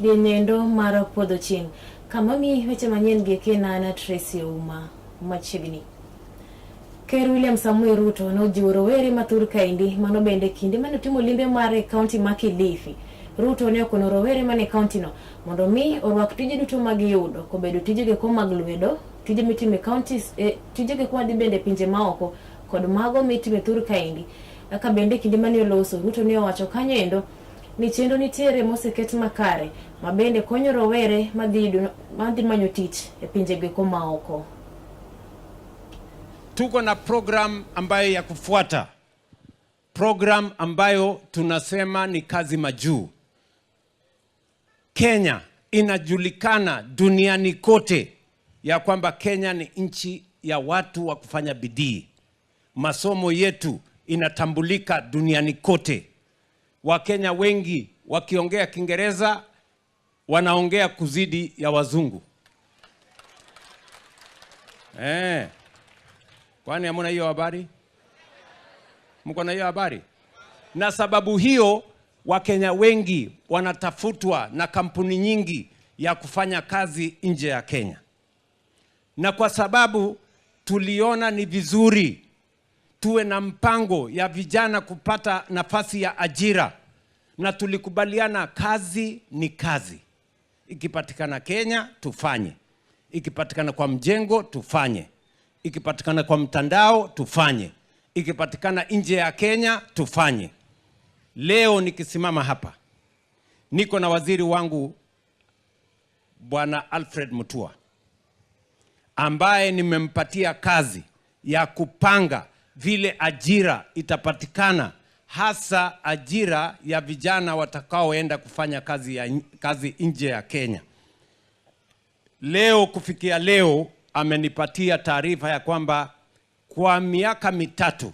Dhi nyendo mar podho chieng' kama mi weche manyien gi Kenana Tracy Ouma machiegni. Ker William Samoei Ruto nojiwo rowere ma thur kaendi mano bende kinde mane otimo limbe mare e kaunti ma Kilifi. Ruto ne okono rowere mane kaunti no mondo mi orwak tije duto ma giyudo kobedo tije geko mag lwedo, tije mitimo e kaunti, tije geko madhi bende e pinje maoko kod mago mitimo e thur kaendi. Kaka bende kinde mane oloso, Ruto ne owacho kanyo endo ni chenro nitiere moseket makare ma bende konyo rowere madhi manyo tich e pinje geko maoko. Tuko na program ambayo ya kufuata, program ambayo tunasema ni kazi majuu. Kenya inajulikana duniani kote ya kwamba Kenya ni nchi ya watu wa kufanya bidii. Masomo yetu inatambulika duniani kote. Wakenya wengi wakiongea Kiingereza wanaongea kuzidi ya wazungu. Kwani hamuna hiyo habari? Mko na hiyo habari? Na sababu hiyo Wakenya wengi wanatafutwa na kampuni nyingi ya kufanya kazi nje ya Kenya. Na kwa sababu tuliona ni vizuri tuwe na mpango ya vijana kupata nafasi ya ajira, na tulikubaliana kazi ni kazi. Ikipatikana Kenya tufanye, ikipatikana kwa mjengo tufanye, ikipatikana kwa mtandao tufanye, ikipatikana nje ya Kenya tufanye. Leo nikisimama hapa niko na waziri wangu Bwana Alfred Mutua ambaye nimempatia kazi ya kupanga vile ajira itapatikana, hasa ajira ya vijana watakaoenda kufanya kazi nje ya Kenya. Leo kufikia leo amenipatia taarifa ya kwamba kwa miaka mitatu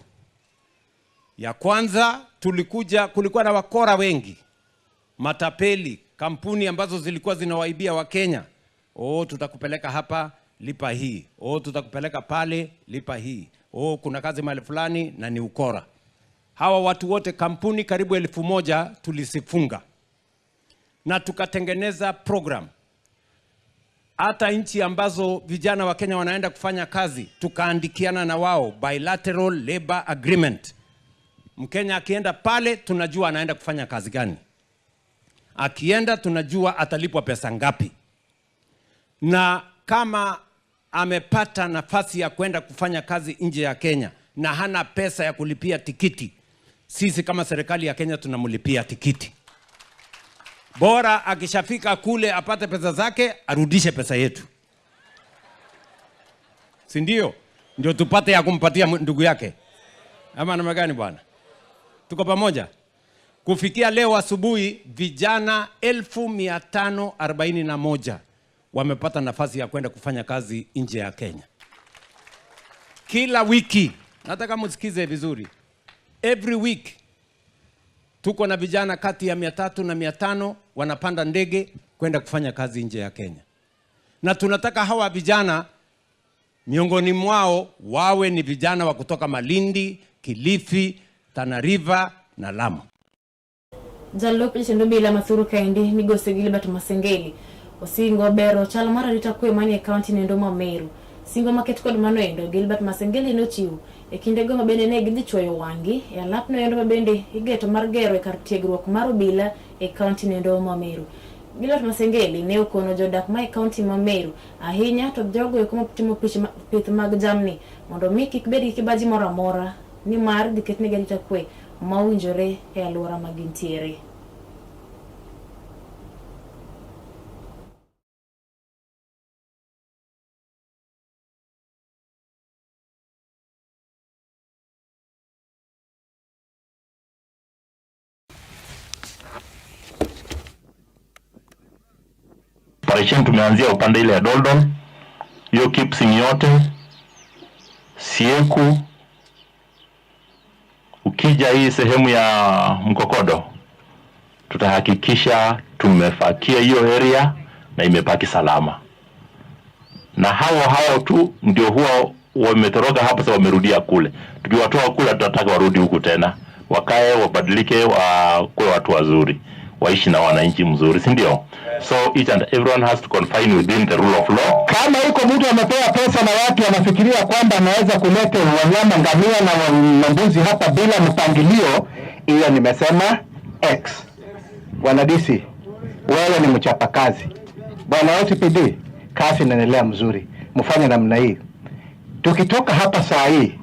ya kwanza tulikuja, kulikuwa na wakora wengi, matapeli, kampuni ambazo zilikuwa zinawaibia Wakenya. Oh, tutakupeleka hapa, lipa hii. Oh, tutakupeleka pale, lipa hii. Oh, kuna kazi mahali fulani, na ni ukora. Hawa watu wote, kampuni karibu 1000 tulisifunga. Na tukatengeneza program. Hata nchi ambazo vijana wa Kenya wanaenda kufanya kazi, tukaandikiana na wao bilateral labor agreement. Mkenya akienda pale tunajua anaenda kufanya kazi gani. Akienda tunajua atalipwa pesa ngapi. Na kama amepata nafasi ya kwenda kufanya kazi nje ya Kenya na hana pesa ya kulipia tikiti, sisi kama serikali ya Kenya tunamlipia tikiti. Bora akishafika kule apate pesa zake, arudishe pesa yetu. Si ndio? Ndio tupate ya kumpatia ndugu yake. Ama namna gani bwana? Tuko pamoja? Kufikia leo asubuhi vijana 1541 wamepata nafasi ya kwenda kufanya kazi nje ya Kenya. Kila wiki, nataka msikize vizuri. Every week tuko na vijana kati ya 300 na 500 wanapanda ndege kwenda kufanya kazi nje ya Kenya. Na tunataka hawa vijana miongoni mwao wawe ni vijana wa kutoka Malindi, Kilifi, Tana River na Lamu. Jalup jatend obila ma Thuru kaendi migosi Gilbert Masengeli osingo bero chal mar arita kwe manie kaunti nendo ma Meru. Singo maket kod mano endo Gilbert Masengeli nochiwo e kindego ma bende ne gidhi chwoyo wang'gi e alapno endo ma bende igeto mar gero e kar tiegruok mar obila e kaunti nendo ma Meru. Gilbert Masengeli ne okono jodak ma e kaunti ma Meru ahinya to jogo eko matimo pith mag jamni mondo mi kik bed gi kibaji moro amora nimar giketnegi arita kwe ma owinjore e alwora ma gintiere. Operation tumeanzia upande ile ya Doldol, hiyo Kipsing yote, Sieku, ukija hii sehemu ya Mkokodo, tutahakikisha tumefakia hiyo area na imepaki salama. Na hao hao tu ndio huwa wametoroka hapo, sasa wamerudia kule. Tukiwatoa kule tutataka warudi huku tena, wakae wabadilike, wakuwe watu wazuri. waishi na wananchi mzuri, si ndio? So each and everyone has to confine within the rule of law. Kama iko mtu amepewa pesa na watu wanafikiria kwamba anaweza kuleta wanyama ngamia na mbuzi hapa bila mpangilio, hiyo nimesema X. Bwana DC, wewe ni mchapakazi. Bwana OCPD, kazi inaendelea mzuri, mfanye namna hii. Tukitoka hapa saa hii,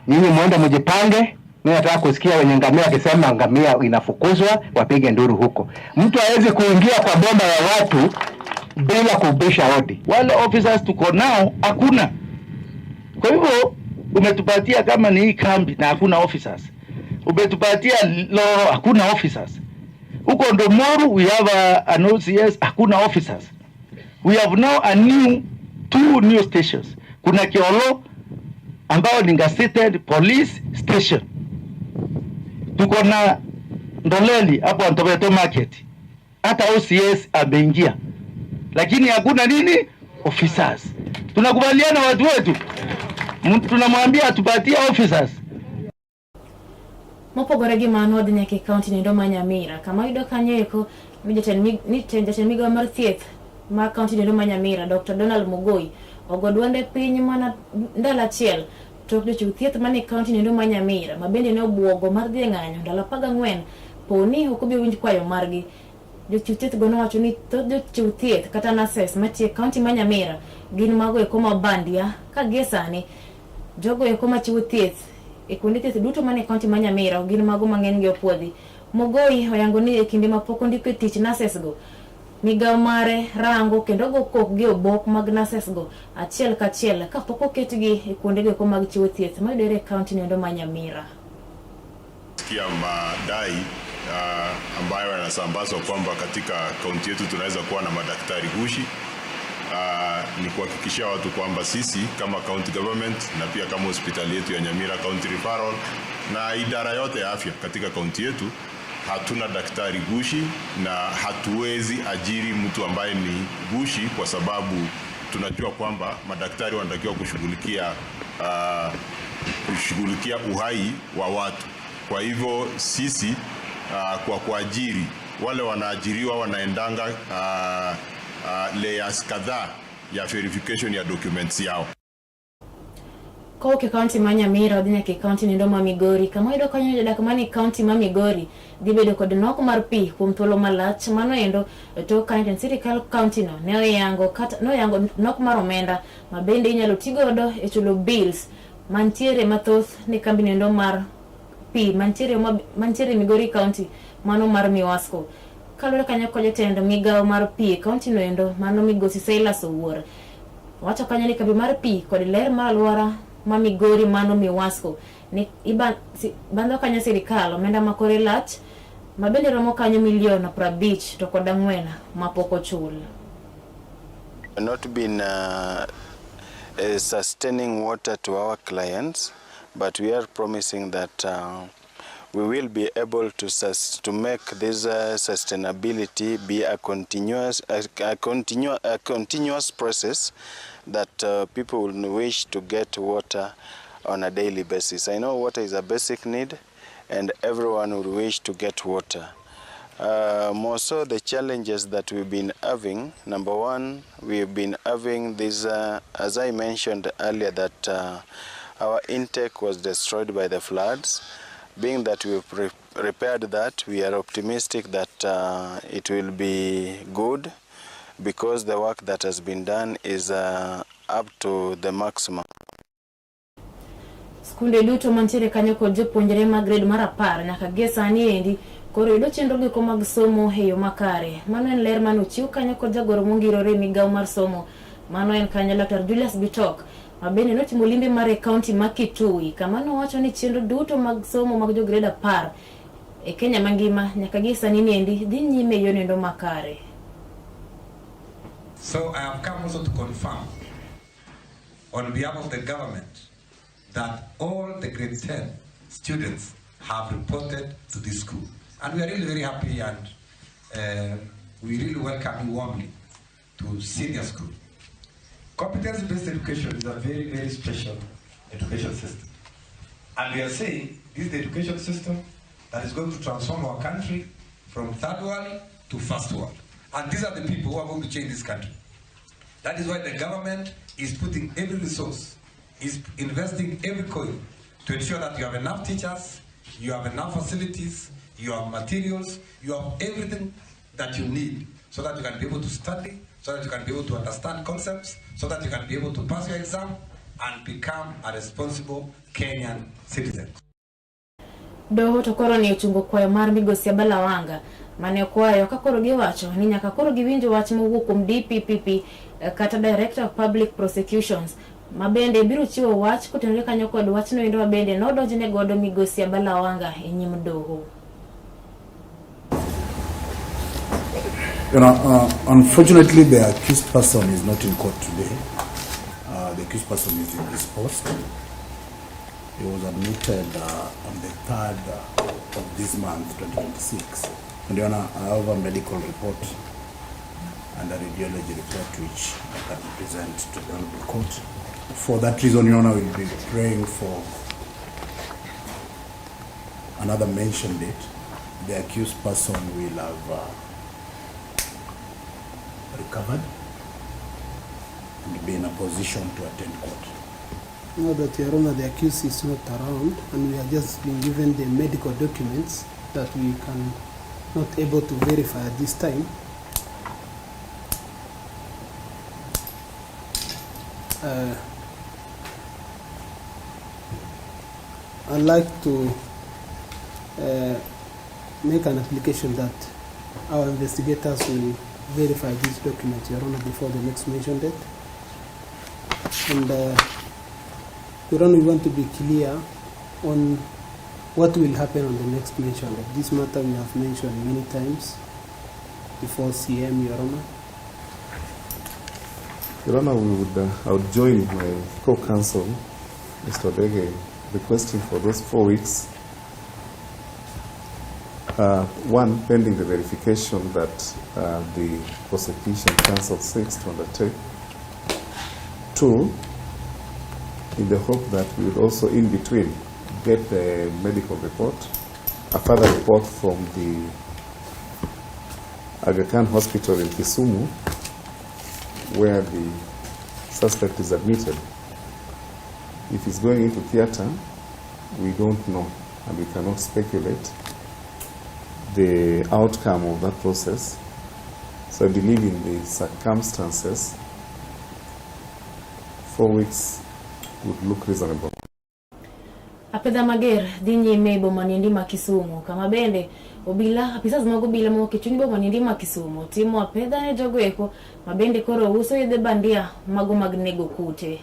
nyinyi muende mjipange. Mimi nataka kusikia wenye ngamia wakisema ngamia inafukuzwa, wapige nduru huko. Mtu hawezi kuingia kwa boma ya watu bila kubisha hodi. Wale officers tuko nao hakuna. Kwa hivyo umetupatia kama ni hii kambi na hakuna officers, umetupatia Loro hakuna officers, huko Ndomoru we have an OCS hakuna officers. We have now a new two new stations. Kuna Kiolo ambao ni gazetted police station, tuko na Ndoleli hapo Antobeto market, hata OCS ameingia, lakini hakuna nini officers. Tunakubaliana watu wetu, tunamwambia atupatie officers. Mopogore gi mano wadhi nyaka e kaunti noendo ma Nyamira kama wayudo kanyo eko ni jatend migao mar thieth ma kaunti noendo ma Nyamira Dr. Donald Mogoi ogo duonde piny mana ndalo achiel tok jochiw thieth manie kaunti noendo ma Nyamira ma bende ne obuogo mar dhi e ng'anyo ndalo 14 poni ok obi winj kwayo margi. Jochiw thieth go nowacho ni thoth jochiw thieth kata nurses matiyo e kaunti ma Nyamira gin mago eko ma bandia ka gie sani jogo eko machiwo thieth e kuonde thieth duto manie kaunti ma Nyamira gin mago mang'eny gi opuodhi. Mogoi oyango ni e kinde mapok ondiko e tich nurses go, migawo mare rango kendo go kok gi obok mag nurses go achiel kachiel kapok oketgi e kuonde go mag chiwo thieth mayudore e kaunti noendo ma Nyamira. Sikia madai ambayo yanasambazwa kwamba katika kaunti yetu tunaweza kuwa na madaktari gushi. Ni kuhakikishia watu kwamba sisi kama county government na pia kama hospitali yetu ya Nyamira County Referral na idara yote ya afya katika kaunti yetu hatuna daktari gushi na hatuwezi ajiri mtu ambaye ni gushi, kwa sababu tunajua kwamba madaktari wanatakiwa kushughulikia uhai wa watu. Kwa hivyo sisi kwa kuajiri wale wanaajiriwa wanaendanga layers kadhaa ya verification ya documents yao. Kowuok e kaunti ma Nyamira wadhi nyaka e kaunti noendo ma Migori kama wayudo kanyo jodak manie kaunti ma Migori dhi bedo kod nok mar pi kuom thuolo malach. Mano endo tok ka jatend sirikal kaunti no ne oyango nok mar omenda ma bende inyalo ti godo e chulo bills mantiere mathoth ne kambi noendo mar pi mantiere Migori kaunti mano mar Miwasco. Kaluwore kanyo kod jatend migawo mar pi e kaunti noendo mano migosi Silas Owuor wacho kanyo ni kambi mar pi kod ler mar alwora ma Migori mano Miwasco ni bandho kanyo sirikal omenda ma kore lach ma bende romo kanyo milion 54 mapok ochul. Not been sustaining water to our clients, but we are promising that we will be able to make this sustainability be a continuous process that people will wish to get water on a daily basis. I know water is a basic need, and everyone would wish to get water. More so the challenges that we've been having. Number one, we've been having this, as I mentioned earlier, that our intake was destroyed by the floods. Being that we've repaired that, we are optimistic that it will be good, because the work that has been done is up to the maximum. Skunde duto mantiere kanyo kod jopuonjre mag grade mar 10 nyaka gie sani endi koro yudo chenro giko mag somo e yo makare. Mano en ler mane ochiw kanyo kod jagoro mongirore e migawo mar somo. Mano en kanyo Dr. Julius Bitok ma bende notimo limbe mare e kaunti ma Kitui kama nowacho ni chenro duto mag somo mag jo grade 10 e Kenya mangima nyaka gie sani niendi dhi nyime e yono makare. So I have come also to confirm on behalf of the government that all the grade 10 students have reported to this school. And we are really very happy, and we really welcome you warmly to senior school. Competency-based education is a very, very special education system. And we are saying this is the education system that is going to transform our country from third world to first world. And these are the people who are going to change this country. That is why the government is putting every resource, is investing every coin to ensure that you have enough teachers, you have enough facilities, you have materials, you have everything that you need so that you can be able to study, so that you can be able to understand concepts, so that you can be able to pass your exam and become a responsible Kenyan citizen. Doho to koro ni ochungo kwayo mar migosi Abala Wanga mane okwayo ka koro giwacho ni nyaka koro giwinjo wach mowuok kuom DPPP kata Director of Public Prosecutions ma bende biro chiwo wach kotenore kanyo kod wachno endo ma bende nodonjne godo migosi Abala Wanga e nyim doho. Unfortunately, the accused person is not in court today. The accused person is in his post. He was admitted on the 3rd of this month, 2026. And Your Honor, I have a medical report and a radiology report which I can present to the Honorable Court. For that reason, Your Honor, we'll be praying for another mention date. The accused person will have recovered and be in a position to attend court. Now that, Your Honor, the accused is not around and we are just being given the medical documents that we can not able to verify at this time. I'd like to make an application that our investigators will verify these documents, Your Honor, before the next mention date. And Your Honor, we want to be clear on what will happen on the next mention date. This matter we have mentioned many times before CM, Your Honor. Your Honor, I would join my co-counsel, Mr. Odege, requesting for those 4 weeks. One, pending the verification that the prosecution counsel seeks to undertake. Two, in the hope that we would also, in between, get the medical report, a further report from the Aga Khan Hospital in Kisumu, where the suspect is admitted. If he's going into theater, we don't know, and we cannot speculate the outcome of that process. So I believe in the circumstances, 4 weeks would look reasonable. Apedha mager dhi nyime e boma niendi ma Kisumu, kama bende obila apisas mag obila mawuok e chuny boma niendi ma Kisumu timo apedha ne jogo eko ma bende koro uso yedhe bandia mago mag nego kute.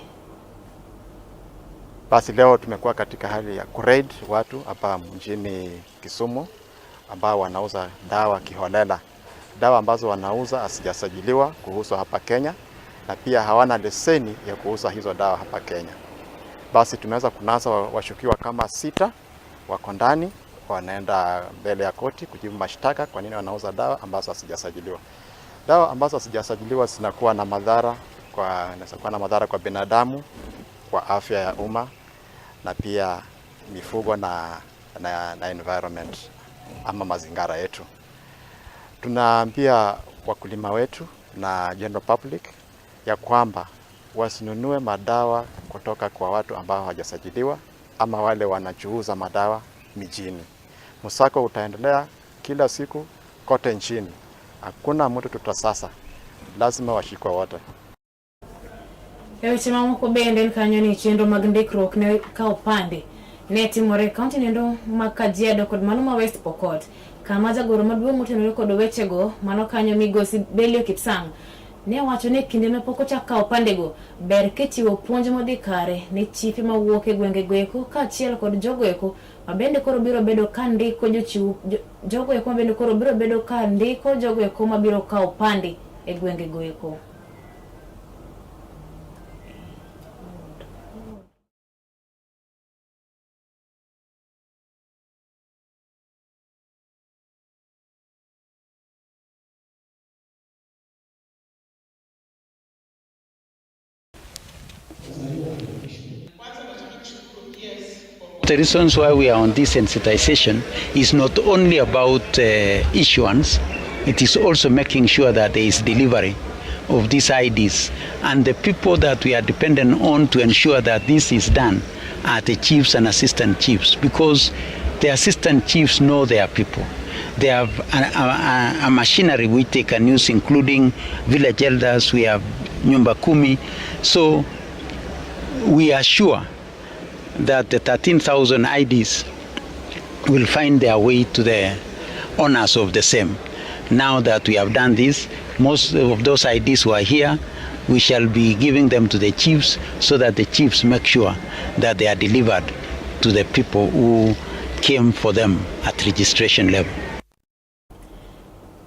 Basi leo tumekuwa katika hali ya kuraid watu hapa mjini Kisumu ambao wanauza dawa kiholela. Dawa ambazo wanauza hazijasajiliwa kuuzwa hapa Kenya na pia hawana leseni ya kuuza hizo dawa hapa Kenya. Basi tumeweza kunasa washukiwa kama 6 wako ndani, wanaenda mbele ya koti kujibu mashtaka kwa nini wanauza dawa ambazo hazijasajiliwa. Dawa ambazo hazijasajiliwa zinakuwa na madhara kwa, inaweza kuwa na madhara kwa binadamu, kwa afya ya umma na pia mifugo na environment ama mazingara yetu. Tunaambia wakulima wetu na general public ya kwamba wasinunue madawa kutoka kwa watu ambao hawajasajiliwa ama wale wanachuuza madawa mijini. Msako utaendelea kila siku kote nchini. Hakuna mtu tutasasa, lazima washikwe wote. E weche mamoko bende en kanyo ni chenro mag ndikruok ne kawo pande ne timore e kaunti nendo ma Kajiado kod mano ma West Pokot, kama jagoro maduong' motenore kod wechego mano kanyo migosi Belio Kipsang ne owacho ni kinde ma pok ochak kawo pandego ber kichiwo puonj modhi kare ne chife mawuok e gwenge goeko kaachiel kod jogo eko ma bende koro biro bedo ka ndiko jochiw jogo eko ma bende koro biro bedo ka ndiko jogo eko mabiro kawo pande e gwenge goeko. The reasons why we are on this sensitization is not only about issuance, it is also making sure that there is delivery of these IDs. And the people that we are dependent on to ensure that this is done are the chiefs and assistant chiefs, because the assistant chiefs know their people. They have a machinery which they can use, including village elders. We have Nyumba Kumi. So we are sure that the 13,000 IDs will find their way to the owners of the same. Now that we have done this, most of those IDs who are here, we shall be giving them to the chiefs so that the chiefs make sure that they are delivered to the people who came for them at registration level.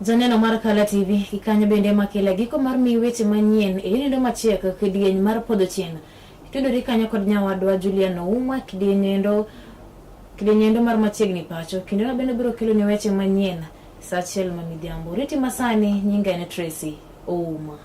Janeno mar Kala TV gikanyo bende makela giko mar miyi weche manyien e yonindo machiek kidieny mar podho chieng'. Tudori kanyo kod nyawadwa Julian Ouma kidieny endo mar machiegni pacho. Kinde no bende biro keloni weche manyien sa achiel ma midhiambo. Riti masani nyinga en Tracy Ouma.